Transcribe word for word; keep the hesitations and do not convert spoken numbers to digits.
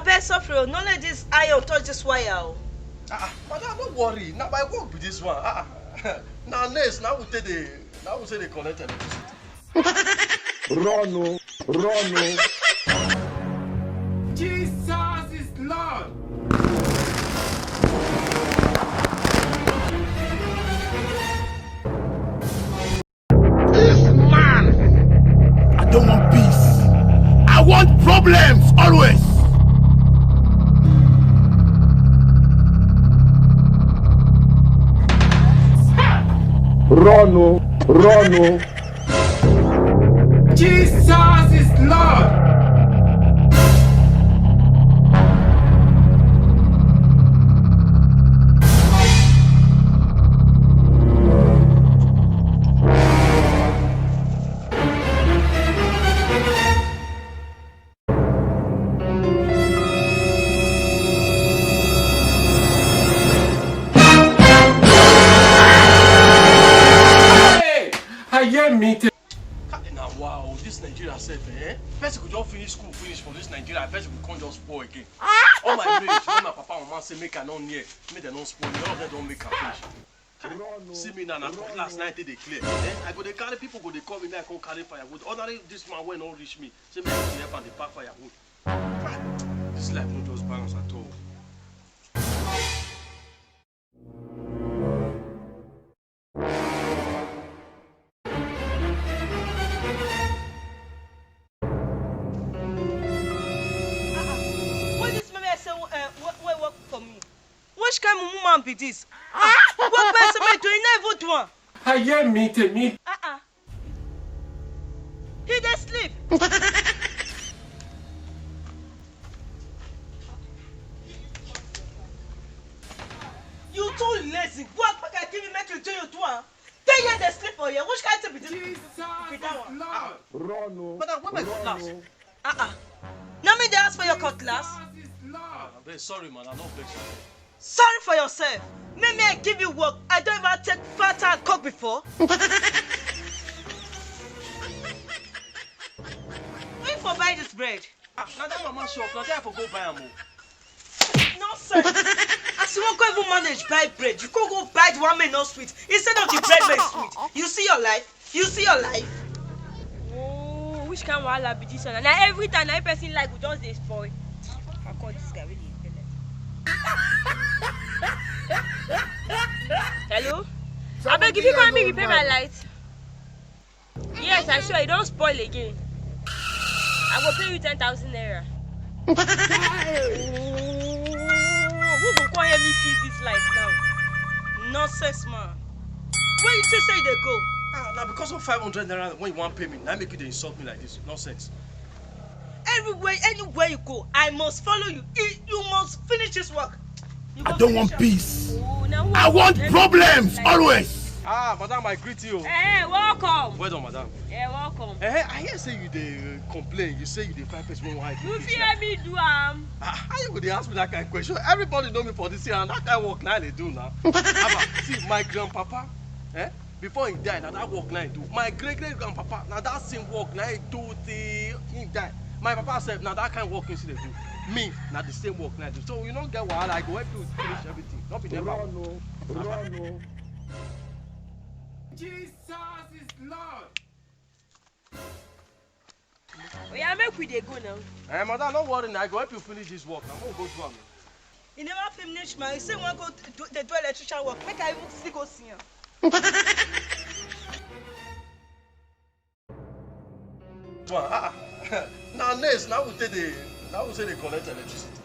Best of all, no let this iron touch this wire o. Ah, ah, madam, no worry. Na my work be this one. Ah, ah. Na nails, na we take dey, na we take dey collect electricity. Run o, run o. Jesus is Lord. This man, I don't want peace. I want problems always. Run o, run o. Jesus is Lord. Hey! Ayé mi tẹ. Kai na wa o, this Nigeria sef eh. Person go just finish school finish for this Nigeria, person go come just spoil again. All my marriage, when my papa and mama say make I no near, make dem no spoil me, all of them don make am finish. See me now, na cutlass na I take dey clear. Eh? I go dey carry people go dey call me, make I come carry firewood. Ordinary this man wey no reach me, say make I dey help am dey pack firewood. Kai, this life no just balance at all. Wey this man wey I say uh, wey wey work for me? Which kind mumu man be this? Ah, work wey I say make do, he no even do am. Ayé mi tèmi. Ah ah. He dey sleep. You too lazy. Work make I give you make you do you do am. Dey here dey sleep for here. Which kind thing be this? Be that one. Run o. Madam, where my cutlass? Ah ah. Na me dey ask for your cutlass. Ah, abeg, sorry man, I no vex. Sorry for yourself. Make me I give you work. I don't even take fat and coke before. Where you for buy this bread? Ah, na that mama shop, na there I for go buy am o. Nonsense. As you wan go even manage buy bread, you go go buy the one wey no sweet instead of the bread wey sweet. You see your life? You see your life? Oh, which kind wahala be this one? Na every time na person life go just dey spoil. I call this guy wey dey pele. Hello? Abeg, if you come make me pay my light. Yes, I swear, e don spoil again. I go pay you ten thousand naira. Who go come help me fix this light now? Nonsense man. Where you think say you dey go? Ah, na because of five hundred naira when you wan pay me, na make you dey insult me like this. Nonsense. Everywhere, anywhere you go, I must follow you. You, you must finish this work. You I go don't finish want am. Peace. Oh, na who I want help you problems like always. Ah, madam, I greet you. Eh, welcome. Well done, madam. Eh, welcome. Eh, I hear say you dey uh, complain. You say you dey find person wey wan help you. You fit help me do am. Ah, how you go dey ask me that kind of question? Everybody know me for this year, and that kind of work na I dey do now. Abba, see, my grandpapa, eh? Before he die, na that work na he do. My great great grandpapa, na that same work na he do till he die. My papa sef, na that kind work he still dey do. Me, na the same work na he do. So you no get wahala, I go help you finish everything. No be never. Run o, run o. Jesus is Lord. Oya, make we dey go now. Eh, madam, no worry na, I go help you finish this work. I'm gonna go do am. You never finish, man. You say you wan go do, dey do electrician work. Make I even still go see am. Do am. Ah, ah. Na nails, na we take dey, na we take dey collect electricity.